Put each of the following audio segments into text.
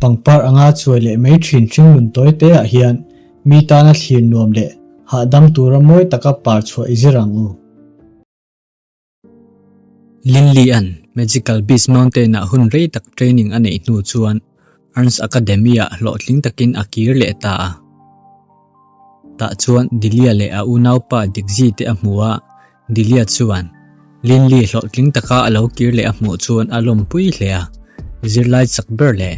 Pangpar anga chuai leh mai thin hringnun tawi te ah hian mi tana thlir nuam leh hahdam tura mawi taka par chhuah i zir ang u. Linley-a'n Magical Beast Mountain-ah hun rei tak training a neih hnu chuan Ernst Academy-ah hlawhtling takin a kir leh ta a. Tah chuan Delia leh a unaupa Dixie te a hmu a, Delia chuan Linley hlawhtling taka a lo kir leh a hmuh chuan a lawmpui hle a. Zirlai chak ber leh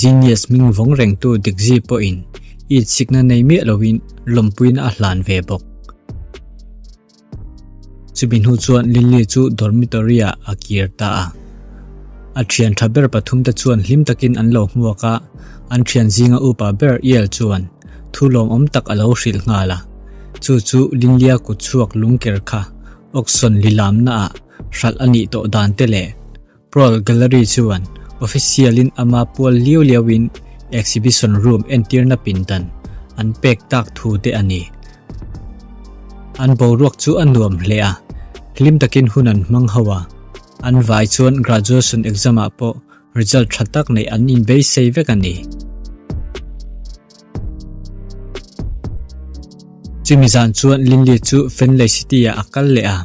genius hming vawng rengtu Dixie pawhin itsikna nei miah loin lawmpuina a hlan ve bawk. Chumi hnu chuan Lily chu dormitory-ah a kir ta a. A thian tha ber pathumte chuan hlim takin an lo hmuak a, an thian zinga upa ber Iel chuan thu lawmawm tak a lo hrilh nghal a. Chu chu Linlia kut chhuak lungker kha auction lilamnaah hralh a nih tawh dan te leh Pearl Gallery chuan official-in ama pual liau liauin exhibition room entirna pindan an pek tak thu te a ni. An boruak chu a nuam hle a, hlim takin hun an hmang ho a, an vai chuan graduation exam-ah pawh result tha tak neih an inbeisei vek a ni. Chumi zan chuan Linley chu Fenley City-ah a kal leh a,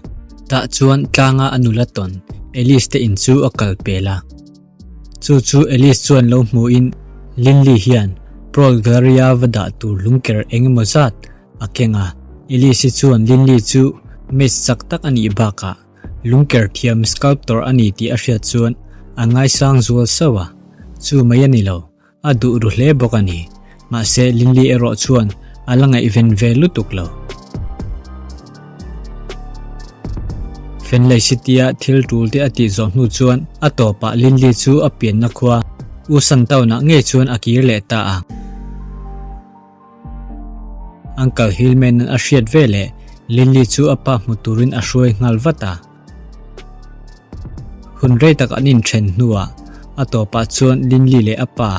tah chuan tlanga a nula tawn Alice te in chu a kal pel a. Chu chu Alice chuan lo hmuhin Linley hian Pearl Gallery-a va dah tur lungker eng emaw zat a keng a. Alice-i chuan Linley chu mage chak tak a nih bakah lungker thiam sculptor a ni tih a hriat chuan a ngaisang zual sauh a, chu mai a ni lo. A duh ru hle bawk a ni. Mahse, Linley erawh chuan a la ngaihven ve lutuk lo. Fenley City-a thil tul te a tih zawh hnu chuan a tawpah Linley chu a pianna khua Usan Town-ah ngei chuan a kir leh ta a. Uncle Hillman-a'n a hriat veleh Linley chu a pa hmu turin a hruai nghal vat a. Hun rei tak an inthen hnuah a tawpah chuan Linley leh a pa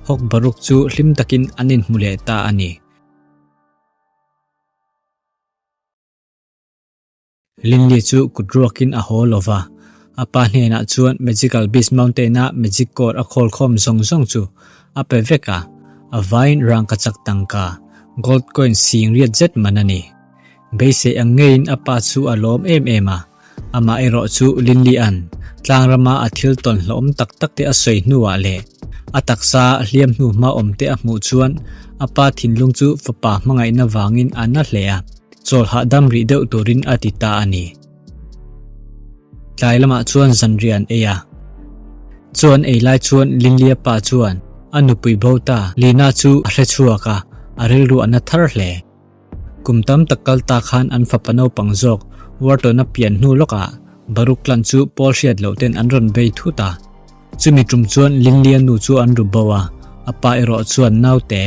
Hawk Baruk chu hlim takin an inhmu leh ta a ni. Linley chu kut ruakin a haw lo va, a pa hnenah chuan Magical Beast Mountain-a magic core a khawl khawm zawng zawng chu a pe vek a, a vaiin rangkachak tangka, gold coin sing riat zet man a ni. Beisei ang ngeiin a pa chu a lawm em em a, amah erawh chu Linley-a'n tlang rama a thil tawn hlawm tak tak te a sawi hnuah leh a taksa hliam hnu hma awm te a hmuh chuan a pa thinlung chu fapa hmangaihna vangin a na hle a, chawl hahdam rih deuh turin a ti ta a ni. Tlai lamah chuan zanriah an ei a. Chaw an ei lai chuan Linlia pa chuan a nupui bo ta Lina chu a hre chhuak a, a rilru a na thar hle. Kum tam tak kal ta khan an fapa naupang zawk Wharton-a pian hnu lawkah Baruch clan chu Paul hriat loh ten an rawn bei thut a. Chumi tum chuan Linlia nu chu an ru bo a, a pa erawh chuan naute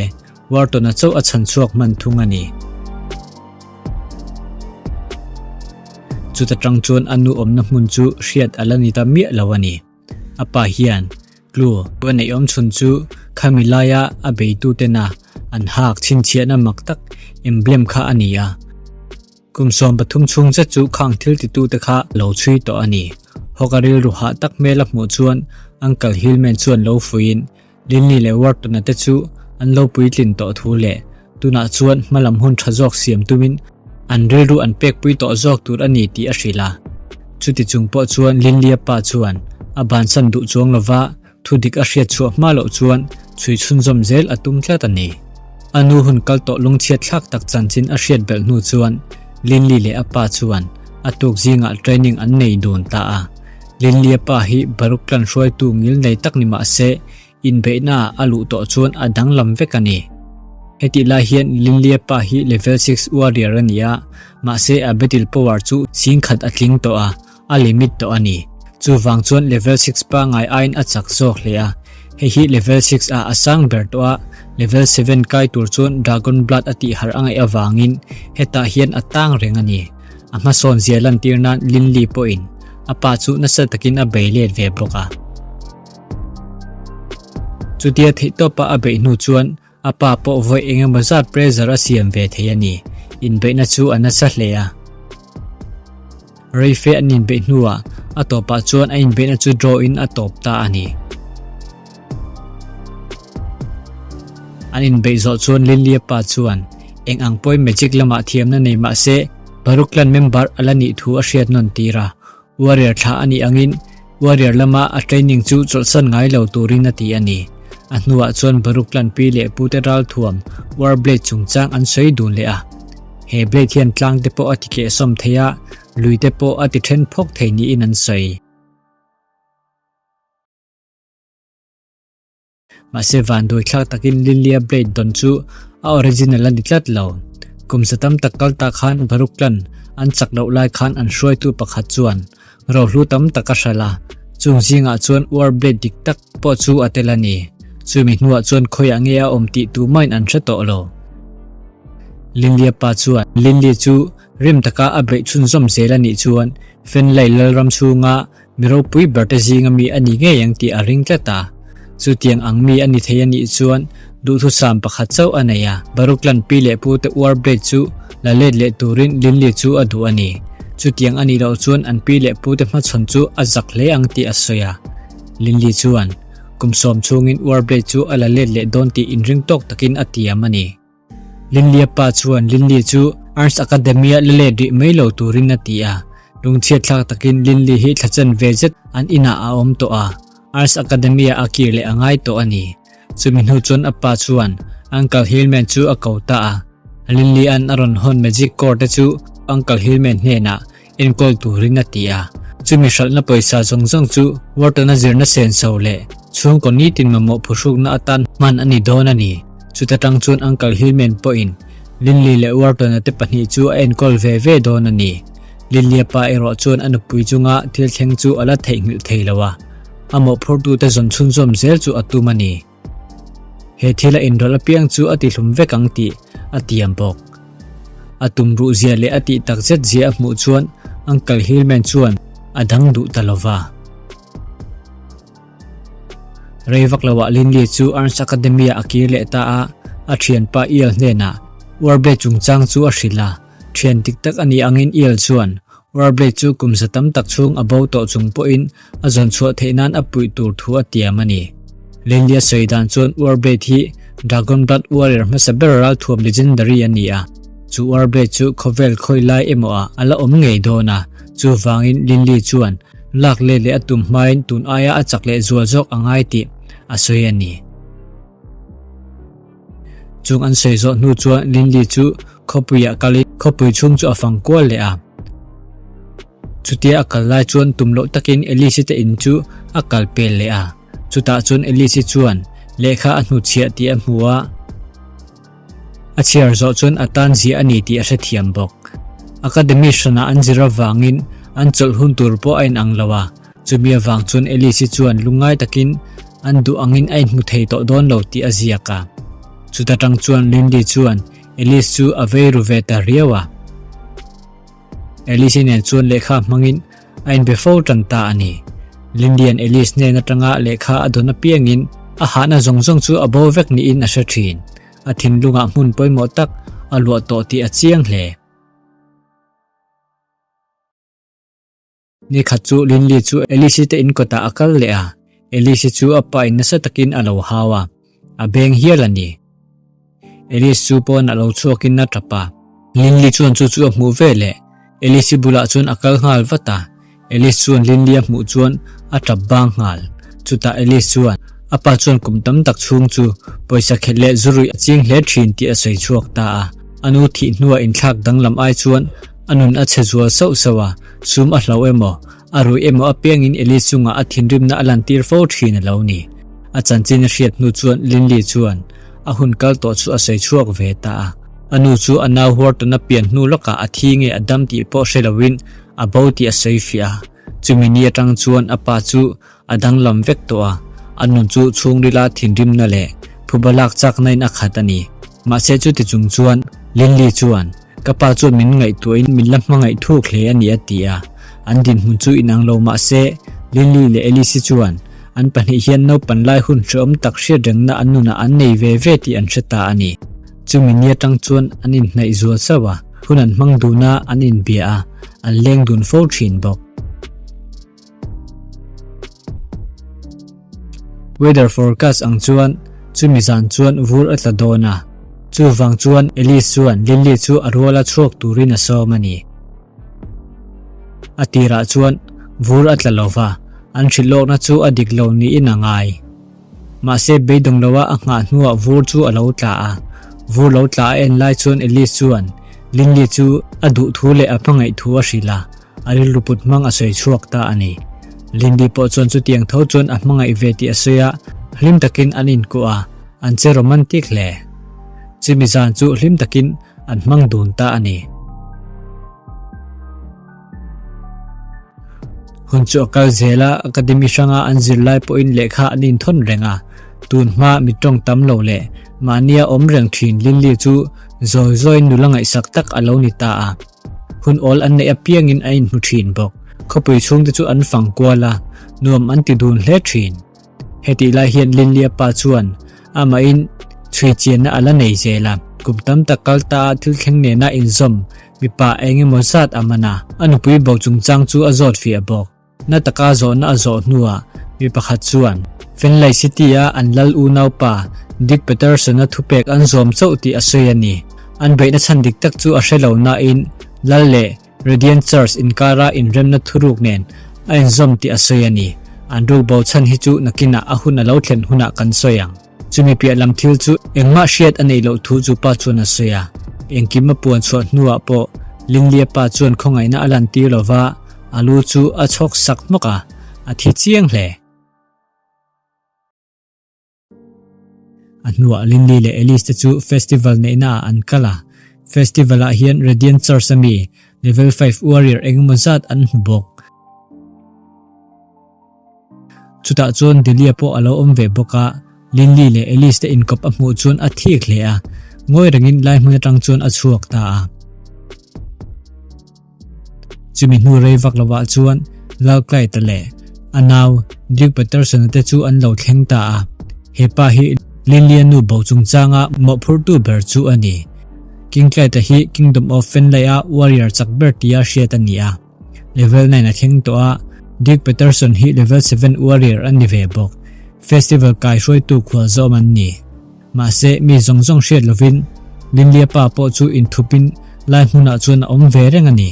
Wharton-a chauh a chhan chhuak hman thung a ni. Chuta tang chuan a nu awmna hmun chu hriat a la ni ta miah lo a ni. A pa hian clue a neih awm chhun chu khami laia a beitutena an hak chhinchhiahna mak tak emblem kha a ni a. Kum 13 chhung zet chu khang thil titute kha lo chhui tawh a ni. Hawk a rilru hah tak hmel a hmuh chuan Uncle Hillman chuan lo fuiin Linley leh Wharton-a te chu an lo puitlin tawh thu leh tunah chuan hmalam hun tha zawk siam tumin an rilru an pekpui tawh zawk tur a ni tih a hrilh a. Chuti chung pawh chuan Linley-a pa chuan a bansan duh chuang lova thu dik a hriat chhuah hma loh chuan chhui chhunzawm zel a tum tlat a ni. A nu hun kal tawh lungchhiat thlak tak chanchin a hriat belh hnu chuan Linley leh a pa chuan a tuk zingah training an nei dun ta a. Linlia pa hi Baruch tlan hruaitu ngil nei tak ni mah se, inbeihnaah a luh tawh chuan a danglam vek a ni. Hetih lai hian Linlia pa hi level six warrior a ni a, mahse a battle power chu singkhat a tling tawh a, a limit tawh a ni. Chuvang chuan level six pangngai aiin a chak zawk hle a, hei hi level six ah a sang ber tawh a, level seven kai tur chuan Dragon Blood a tih harh a ngaih avangin hetah hian a tang reng a ni. A hmasawn zia lantir nan Linley pawhin a pa chu nasa takin a bei let ve bawk a. Chutia theihtawpa a beih hnu chuan a pa pawh vawi eng emaw zat pressure a siam ve thei a ni. Inbeihna chu a nasa hle a. Reife an inbeih hnuah a tawpah chuan a inbeihna chu draw in a tawp ta a ni. An inbeih zawh chuan Linlia pa chuan eng ang pawhin magic lamah thiamna nei mah se Baruch clan member a la nih thu a hriat nawn tir a. Warrior thla a nih angin Warrior lama a training chu chawlhsan ngai lo turin a ti a ni. A hnuah chuan Baruch clan pi leh pute ralthuam War Blade chungchang an sawi dun leh a. He blade hian tlang te pawh a ti kehsawm thei a, lui te pawh a ti then phawk thei niin an sawi. Mahse vanduai thlak takin Lilia Blade dawn chu a original a ni tlat lo. Kum za tam tak kal ta khan Baruch clan an chak loh lai khan an hruaitu pakhat chuan rohlu tam tak a hralh a, chung zingah chuan War Blade dik tak pawh chu a tel a ni. Chumi hnuah chuan khawiah nge a awm tih tumahin an hre tawh lo. Lilia pa chuan Lily chu rim taka a beih chhunzawm zel a nih chuan Fenlay Lalram chhunga Mi ropui ber te zinga mi a ni ngei ang tih a ring tlat a. Chutiang ang mi a ni thei a nih chuan duhthusam pakhat chauh a nei a. Baruch lan pi leh pu te uar blade chu la let leh turin Linley chu a duh a ni. Chutiang a nih loh chuan an pi leh pu te hmachhawn chu a zak hle ang tih a sawi a. Linley chuan kum sawm chhungin uar blade chu a la let leh dawn tih inring tawk takin a tiam a ni. Linley-a pa chuan Linley chu Arts Academy-a la let rih mai lo turin a ti a. Lungchhiat thlak takin Linley hi thla chen ve zet an inah a awm tawh a, Arts Academy-a a kir leh a ngai tawh a ni. Chumi hnu chuan a pa chuan Uncle Hillman chu a ko ta a. Linley-a'n a rawn hawn magic core te chu Uncle Hillman hnenah enkawl turin a ti a. Chumi hralhna pawisa zawng zawng chu Wharton-a zirna senso leh chhungkaw nitin mamawh phuhrukna atan hman a ni dawn a ni. Chuta tang chuan Uncle Hillman pawhin Linley leh Wharton-a te pahnih chu a enkawl ve ve dawn a ni. Linley-a pa erawh chuan a nupui chunga thil thleng chu a la theihnghilh thei lo a, a mawhphurtute zawn chhunzawm zel chu a tum a ni. He thil a inrawlh apiang chu a tihlum vek ang tih a tiam bawk. A tum ruh zia leh a tih tak zet zia a hmuh chuan Uncle Hillman chuan a dang duh ta lo va. Rei vak loah Linley chu Arms Academy-ah a kir leh ta a, a thianpa Earl hnenah Warblade chungchang chu a hrilh a. Thian dik tak a nih angin Earl chuan Warblade chu kum za tam tak chhung a bo tawh chung pawhin a zawn chhuah theih nan a puih tur thu a tiam a ni. Linley-a sawi dan chuan Warblade hi Dragon Blood Warrior hmasa ber ralthuam legendary a ni a, chu Warblade chu khawvel khawi lai emaw ah a la awm ngei dawn a, chuvangin Linley chuan lak let leh a tum hmain tun aia a chak leh zual zawk a ngai tih a sawi a ni. Chung an sawi zawh hnu chuan Linley chu khawpuiah kalin khawpui chhung chu a fang kual leh a. Chutia a kal lai chuan tum loh takin Elise te in chu a kal pel leh a. Chutah chuan Elise chuan lehkha a hnuchhiah tih a hmu a. A chhiar zawh chuan a tan ziah a ni tih a hrethiam bawk. Academy hranah an zir avangin an chawlh hun tur pawh a inang lo a. Chumi avang chuan Elise chuan lungngai takin an duh angin a inhmu thei tawh dawn lo tih a ziak a. Chuta tang chuan Lindy chuan Elise chu a vei ru ve ta riau a. Elise nen chuan lehkha hmangin a inbe fo tan ta a ni. Lindy-a'n Elise hnen atanga lehkha a dawn apiangin a hahna zawng zawng chu a bo vek niin a hre thin. A thinlungah hmun pawimawh tak a luah tawh tih a chiang hle. Ni khat chu Linley chu Elise te in kawtah a kal leh a, Elise chu a pa in nasa takin a lo hau a, a beng hial a ni. Elise chu pawn a lo chhuakin a tap a. Linley chuan chu chu a hmuh ve leh Elise bulah chuan a kal nghal vat a, Elise chuan Linley a hmuh chuan a tap bang nghal. Chutah Elise chuan a pa chuan kum tam tak chhung chu pawisa khelh leh zu ruih a ching hle thin tih a sawi chhuak ta a. A nu thih hnuah inthlak danglam ai chuan A nun a chhe zual sauh sauh a, sum a hlo emaw, a ruih emaw apiangin Eli chungah a thinrimna a lantir fo thin a lo ni. A chanchin a hriat hnu chuan Linley chuan a hun kal tawh chu a sawi chhuak ve ta a. A nu chu a nau Wharton a pian hnu lawkah a thi nge a dam tih pawh hre loin a bo tih a sawi fiah a. Chumi ni atang chuan a pa chu A danglam vek tawh a, a nun chu chhungrila thinrimna leh phuba lak chaknain a khat a ni. Mahse chuti chung chuan Linley chuan, Ka pa chuan min ngaihtuahin min la hmangaih thuk hle a ni a ti a. An dinhmun chu inang lo mahse Linley leh Elise chuan an pahnih hian naupan lai hun hrehawm tak hriat rengna an nunah an nei ve ve tih an hre ta a ni. Chumi ni atang chuan an inhnaih zual sauh a, hun an hmang dun a, an inbia a, an leng dun fo thin bawk. Weather forecast ang chuan Chumi zan chuan vur a tla dawn a, chuvang chuan Alice chuan Lily chu a ruala chhuak turin a sawm a ni. A tirah chuan vur a tla lo va, an hrilh lawkna chu a dik lo niin a ngai. Mahse beidawng loa a nghah hnuah vur chu a lo tla a, vur lo tla a en lai chuan Alice chuan Lily chu a duh thu leh a hmangaih thu a hrilh a, a rilru put hmang a sawi chhuak ta a ni. Lindy pawh chuan chutiang tho chuan a hmangaih ve tih a sawi a, hlim takin an inkuah a, an che romantic hle. Chumi zan chu hlim takin an hmang dun ta a ni. Hun chu a kal zel a, academy hranga an zirlai pawhin lehkha an inthawn reng a, tun hma mi tawng tam lo leh mahnia awm reng thin Lindy chu zawi zawiin nula ngaihsak tak a lo ni ta a. Hun awl an neih apiangin a inhmu thin bawk. Khawpui chhungte chu an fang kual a, nuam an ti dun hle thin. Hetih lai hian Linlia pa chuan amahin chhui chianna a la nei zel a, kum tam tak kal ta a thil thleng nena inzawm mipa eng emaw zat a man a, a nupui bo chungchang chu a zawt fiah bawk. Na taka zawhna a zawh hnuah mi pakhat chuan Fenlay City-a an lal unaupa Dick Patterson-a thupek an zawm chauh tih a sawi a ni. An beihna chhan dik tak chu a hre lo nain lal leh Radiant Church inkara inremna thuruk nen a inzawm tih a sawi a ni. An rukbo chhan hi chu nakinah a hun a lo thlen hunah kan sawi ang. Chumi piah lam thil chu engmah hriat a neih loh thu chu pa chuan a sawi a. Engkim a puan chhuah hnuah pawh Linlia pa chuan khawngaihna a lantir lo va, a lu chu a chhawk sak hmawk a, a thi chiang hle. A hnuah Linli leh Alice te chu festival neihna ah an kal a. Festival ah hian Radiant Church ami level 5 warrior engemaw zat an hmu bawk. Chutah chuan Delia pawh a lo awm ve bawk a, Linley leh Alice te inkawp a hmuh chuan a thik hle a, ngawi rengin lai hmun atang chuan a chhuak ta a. Chumi hnu rei vak lovah chuan Lal Clyde-a leh a nau Duke Patterson-a te chu an lo thleng ta a, he pa hi Linley-a nu bo chungchanga mawhphurtu ber chu a ni. King Clyde-a hi Kingdom of Fenley-a warrior chak ber tia hriat a ni a. Level 9 a thleng tawh a, Dick Patterson hi Level 7 Warrior a ni ve bawk. Festival kai hruaitu khual zawm an ni. Mahse, mi zawng zawng hriat lovin Linlia pa pawh chu inthupin lai hmunah chuan a awm ve reng a ni.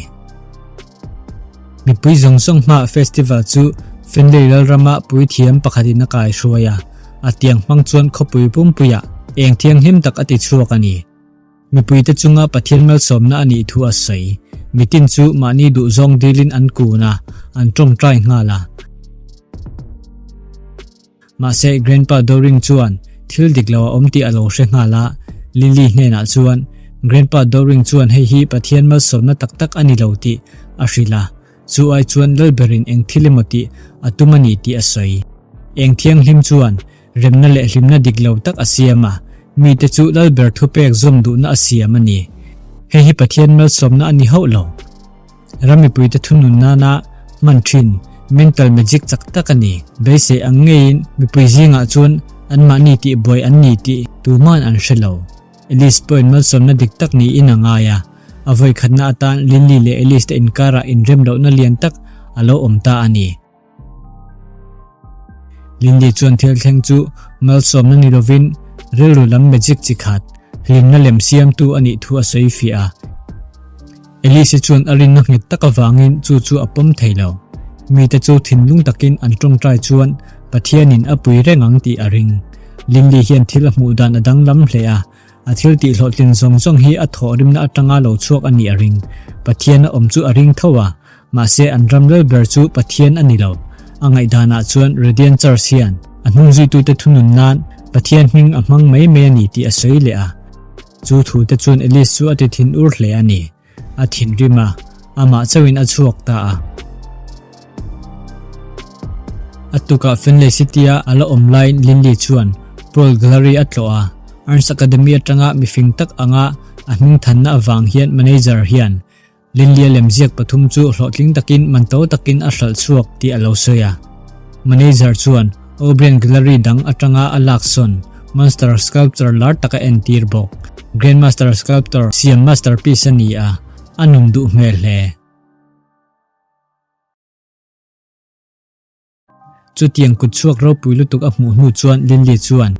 Mipui zawng zawng hmaah festival chu Fenley Lalrama puithiam pakhatin a kai hruai a, a tiang hmang chuan khawpui pumpuiah eng thianghlim tak a ti chhuak a ni. Mipuite chunga Pathian malsawmna a nih thu a sawi. Mitin chu mahni duhzawng dilin an kun a, an tawngtai nghal a. Mahse, Grandpa Doring chuan thil dik lo a awm tih a lo hre nghal a. Lily hnenah chuan, Grandpa Doring chuan hei hi Pathian malsawmna tak tak a ni lo tih a hrilh a. Chu ai chuan Lalberin eng thil emaw tih a tum a ni tih a sawi. Eng thianghlim chuan Remna leh hlimna dik lo tak a siam a, mite chu Lalber thupek zawm duhna a siam a ni. Hei hi Pathian malsawmna a ni hauh lo. Ram mipuite thunun nana hman thin mental magic chak tak a ni. Beisei ang ngeiin mipui zingah chuan anmahni tihbuai an ni tih tuman an hre lo. Alice pawhin malsawmna dik tak niin a ngai a, a vawikhatna atan Lily leh Alice te inkarah inrem lohna lian tak a lo awm ta a ni. Lindy chuan thil thleng chu malsawmna ni lovin rilru lam magic chi khat, hlimna lem siamtu a nih thu a sawi fiah a. Elise chuan a rinna nghet tak avangin chu chu a pawm thei lo. Mite chu thinlung takin an tawngtai chuan Pathianin a pui reng ang tih a ring. Lindy hian thil a hmuh dan a danglam hle a, A thil tih hlawhtlin zawng zawng hi a thawhrimna atanga lo chhuak a nih a ring. Pathian a awm chu a ring tho a, mahse an ram lal ber chu Pathian a ni lo. A ngaihdanah chuan Radiant Church hian a hnungzuitute thunun nan Pathian hming a hmang mai mai a ni tih a sawi leh a. Chu thute chuan Alice chu a ti thin ur hle a ni. A thinrim a, amah chauhin a chhuak ta a. A tukah Fenley City-a a la awm laiin Linley chuan Pearl Gallery a tlawh a. Arts Academy atanga mifing tak anga a hmingthanna avang hian manager hian Linley-a lemziak pathum chu hlawhtling takin man to takin a hralh chhuak tih a lo sawi a. Manager chuan O'Brien Gallery dang atanga a lak sawn Monster Sculpture lar tak a entir bawk. Grandmaster Sculptor siam masterpiece a ni a, a nun duh hmel hle. Chutiang kut chhuak ropui lutuk a hmuh hnu chuan Linley chuan.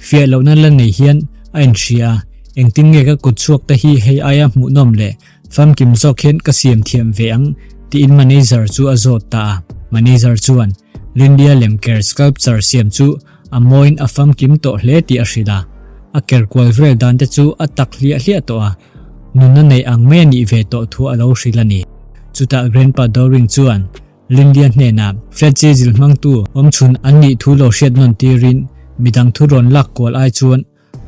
Fiah lohna la nei hian a inhria a, engtin nge ka kut chhuak te hi hei aia hmuhnawm leh famkim zawk hian ka siam thiam ve ang tiin manager chu a zawt ta a. Manager chuan Lindia lem ker sculpture siam chu a mawiin a famkim tawh hle tih a hrilh a, a ker kual vel dan te chu a tak hliah hliah tawh a, nunna nei ang mai a nih ve tawh thu a lo hrilh a ni. Chutah Grandpa Doring chuan Lindia hnenah Fletchi zil hmangtu awmchhun an nih thu lo hriat nawn tirin midang thu rawn lak kual ai chuan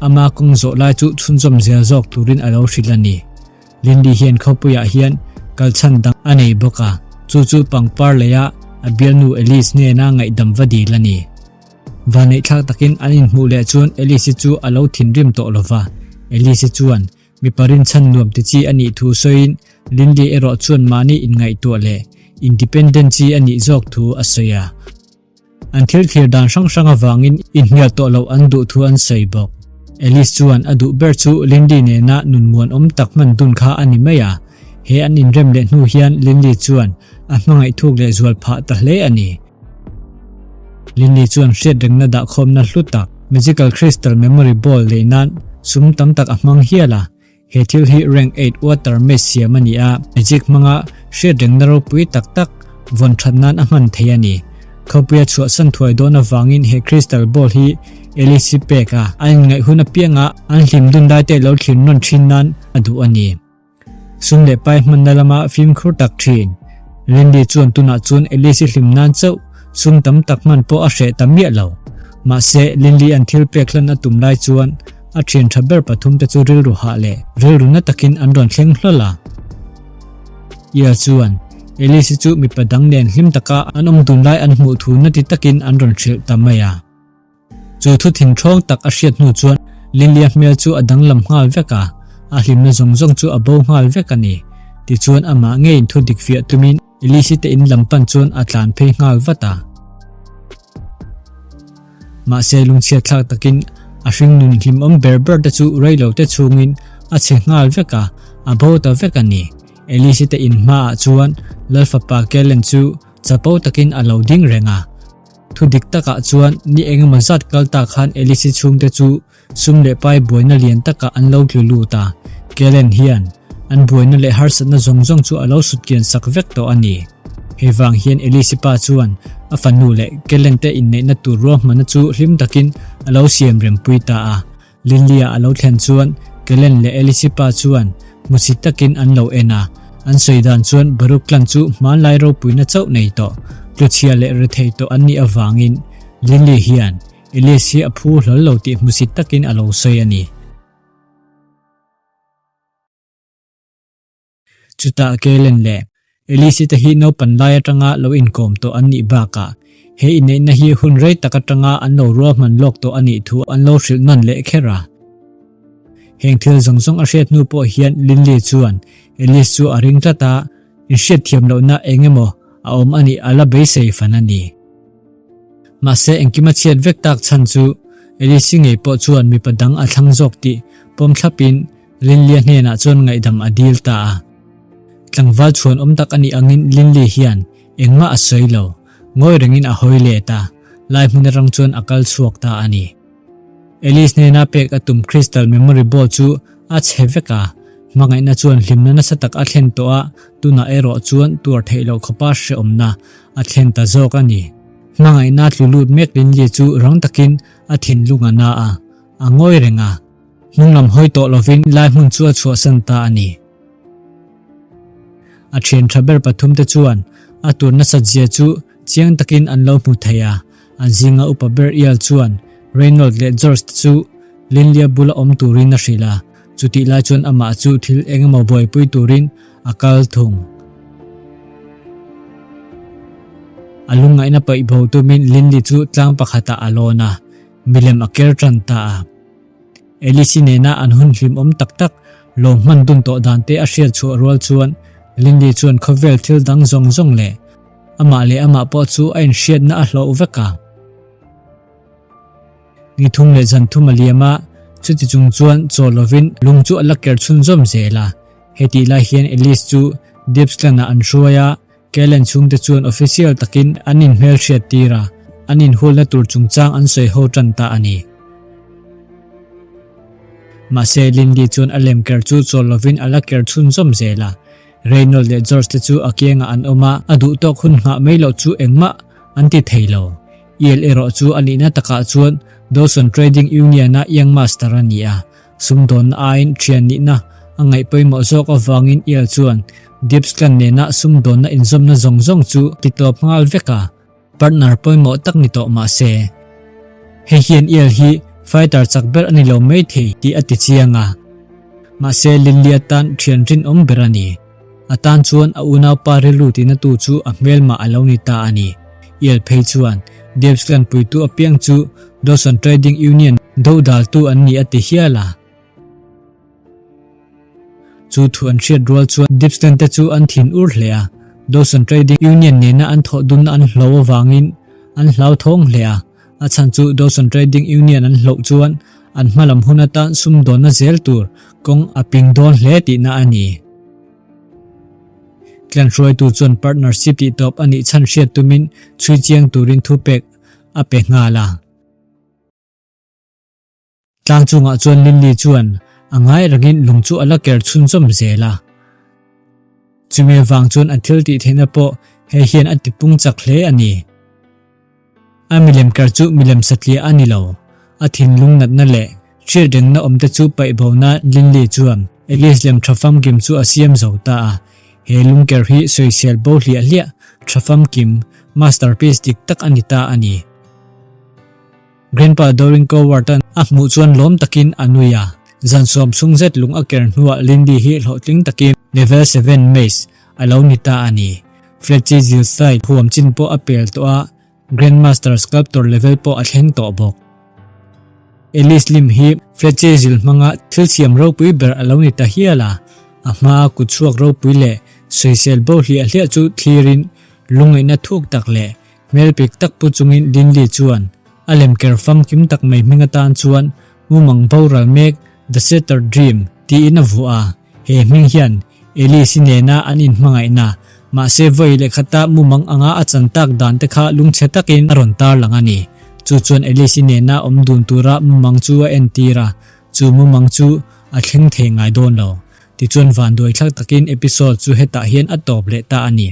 ama kawng zawh lai chu chhunzawm zel zawk turin a lo hrilh a ni. Lindy hian khawpuiah hian kalchhan dang a nei bawk a, chu chu pangpar leia a bialnu Alice hnena ngaihdam va dil a ni. Vanneihthlak takin an inhmuh leh chuan Alice-i chu a lo thinrim tawh lova, Alice-i chuan Mipa rinchhan nuam ti chi a nih thu sawiin Lindy erawh chuan mahni inngaihtuah leh independent chi a nih zawk thu a sawi a. An thil thlir dan hrang hrang avangin inhnial tawh loh an duh thu an sawi bawk. Alice chuan a duh ber chu Lindy nena nun muanawm tak hman dun kha a ni mai a. He an inrem leh hnu hian Lindy chuan a hmangaih thuk leh zual phah ta hle a ni. Lindy chuan hriatrengna dahkhawmna hlu tak, Magical Crystal Memory Ball lei nan sum tam tak a hmang hial a. He thil hi Rank 8 Water Maze siam a ni a, magic hmanga hriatrengna ropui tak tak vawn that nan a hman thei a ni. Khawpuia chhuahsan thuai dawn avangin he Crystal Ball hi Alice-i pek a, a inngaih hun apianga an hlim dun laite lo thlir nawn thin nan a duh a ni. Sum leh pai hmanna lama fimkhur tak thin. Lindy chuan tunah chuan Alice-i hlim nan chauh sum tam tak hman pawh a hreh ta miah lo. Mahse, Lindy an thil pek hlan a tum lai chuan a thian tha ber pathum te chu rilru hah leh rilru na takin an rawn thleng hlawl a. Ia chuan Alice-i chu mipa dang nen hlim taka an awm dun lai an hmuh thu nati takin an rawn hrilh ta mai a. Chu thu thinthawng tak a hriat hnu chuan Lilia hmel chu a danglam nghal vek a, a hlimna zawng zawng chu a bo nghal vek a ni. Tichuan amah ngeiin thu dik fiah tumin Elise te in lam pan chuan a tlan phei nghal vat a. Mahse lungchhiat thlak takin a hringnun hlimawm ber ber te chu reilo te chhungin a chhe nghal vek a, a bo ta vek a ni. Elise te in hmaah chuan Lalfapa Kellen chu chapo takin a lo ding reng a. Thu dik takah chuan ni engemaw zat kal ta khan Alice-i chhungte chu sum leh pai buaina lian takah an lo tlu lut a, Kellen hian an buaina leh harsatna zawng zawng chu a lo sutkian sak vek tawh a ni. Hei vang hian Alice-i pa chuan a fanu leh Kellen te inneihna tur ruahmanna chu hlim takin a lo siam rempui ta a. Lilia a lo thlen chuan Kellen leh Elisipa chuan hmusit takin an lo en a, an sawi dan chuan Baruch clan chu hmanlai ropuina chauh nei tawh, tluchhia leh rethei tawh an nih avangin Lily hian Elis hi a phu hlawl lo tih hmusit takin a lo sawi a ni. Chutah Kellen leh Elise te hi naupan lai atanga lo inkawm tawh an nih bakah he inneihna hi hun rei tak atanga an lo ruahman lawk tawh a nih thu an lo hrilh nawn leh kher a. Heng thil zawng zawng a hriat hnu pawh hian Linley chuan Elise chu a ring tlat a, inhriatthiam lohna eng emaw a awm a nih a la beisei fan a ni. Mahse engkim a chhiat vek tak chhan chu Elise ngei pawh chuan mipa dang a thlang zawk tih pawm thlapin Linley-a hnenah chuan ngaihdam a dil ta a. Tlangval chhuan awm tak a nih angin Linley hian engmah a sawi lo, ngawi rengin a hawi let a, lai hmun atang chuan a kal chhuak ta a ni. Alice hnena pek a tum Crystal Memory Ball chu a chhe vek a, hmangaihna chuan hlimna nasa tak a thlen tawh a, tunah erawh chuan tuar theih loh khawpa hrehawmna a thlen ta zawk a ni. Hmangaihna tlu lut mek Linley chu rang takin a thinlung a na a, a ngawi reng a. Hnunglam hawi tawh lovin lai hmun chu a chhuahsan ta a ni. A thian tha ber pathum te chuan a tur nasat zia chu chiang takin an lo hmu thei a, an zinga upa ber Ial chuan Reynold leh George te chu Linlia bula awm turin a hrilh a, chutih lai chuan amah chu thil engemaw buaipui turin a kal thung. A lungngaihna paih bo tumin Linley chu tlang pakhatah a lawn a, milem a ker tan ta a. Alice-i nena an hun hlimawm tak tak lo hman dun tawh dan te a hriat chhuah rual chuan Lindy chuan khawvel thil dang zawng zawng leh amah leh amah pawh chu a inhriatna a hlauh vek a. Ni thum leh zan thum a liam a, chuti chung chuan chaw lovin lung chu a la ker chhunzawm zel a. Hetih lai hian Alice chu Dipsland-ah an hruai a, Kellen chhungte chuan official takin an inhmelhriat tir a, an inhulna tur chungchang an sawi ho tan ta a ni. Mahse, Lindy chuan a lem ker chu chawl lovin a la ker chhunzawm zel a. Reynold leh George te chu a kiangah an awm a, a duhtawk hun nghah mai loh chu engmah an ti thei lo. Iel erawh chu a nihna takah chuan Dawson Trading Union-a Young Master a ni a, sumdawnna aiin thian nihna a ngaih pawimawh zawk avangin Iel chuan Dipsclan nena sumdawnna inzawmna zawng zawng chu titawp nghal vek a. Partner pawimawh tak ni tawh mah se, hei hian Iel hi fighter chak ber a ni lo mai thei tih a ti chiang a. Mahse, Linley atan thian rinawm ber a ni. A tan chuan a unaupa rilru tihna tu chu a hmelmah a lo ni ta a ni. Iel phei chuan Debslan puitu apiang chu Dawson Trading Union dodaltu an ni a ti hial a. Chu thu an hriat rual chuan Dipston te chu an thin ur hle a, Dawson Trading Union nena an thawh dunna an hlo avangin an hlauthawng hle a, a chhan chu Dawson Trading Union an hloh chuan an hmalam hun atan sumdawnna zel tur kawng a ping dawn hle tihna a ni. Clan hruaitu chuan partnership tihtawp a nih chhan hriat tumin chhui chiang turin thupek a pe nghal a. Tlang chungah chuan Lily chuan a ngai rengin lung chu a la ker chhunzawm zel a. Chumi avang chuan a thil tih theihna pawh hei hian a tipung chak hle a ni. A milem ker chu milem satliah a ni lo. A thinlung natna leh hriat rengna awmte chu paih bona Lily chuan Alice lem tha famkim chu a siam zo ta a. He lungker hi sawisel bo hliah hliah tha famkim masterpiece dik tak a ni ta a ni. Grandpa Dorin Coward-a'n a hmuh chuan lawm takin a nui a. Zan sawm chhung zet lung a ker hnuah Lindy hi hlawhtling takin Level 7 Maze a lo ni ta a ni. Fletchy Zilside huam chin pawh a pel tawh a, Grandmaster Sculptor level pawh a thleng tawh bawk. Alice Lim hi Fletchy Zil hmanga thil siam ropui ber a lo ni ta hial a, a hmaa kutchhuak ropui leh sawisel bo hliah hliah chu thlirin lungngaihna thuk tak leh Hmelpik tak pu chungin Linley chuan a lem ker famkim tak mai hming atan chuan mumang boral mek The Shattered Dream tiin a vuah a. He hming hian Alice-i nena an inhmangaihna, mahse vawi leh khata mumang anga a chan tak dan te kha lungchhe takin a rawn tarlang a ni. Chu chuan Alice-i nena awm dun tura mumang chu a entir a, chu mumang chu a thleng thei ngai dawn lo. Tichuan vanduai thlak takin episode chu hetah hian a tawp leh ta a ni.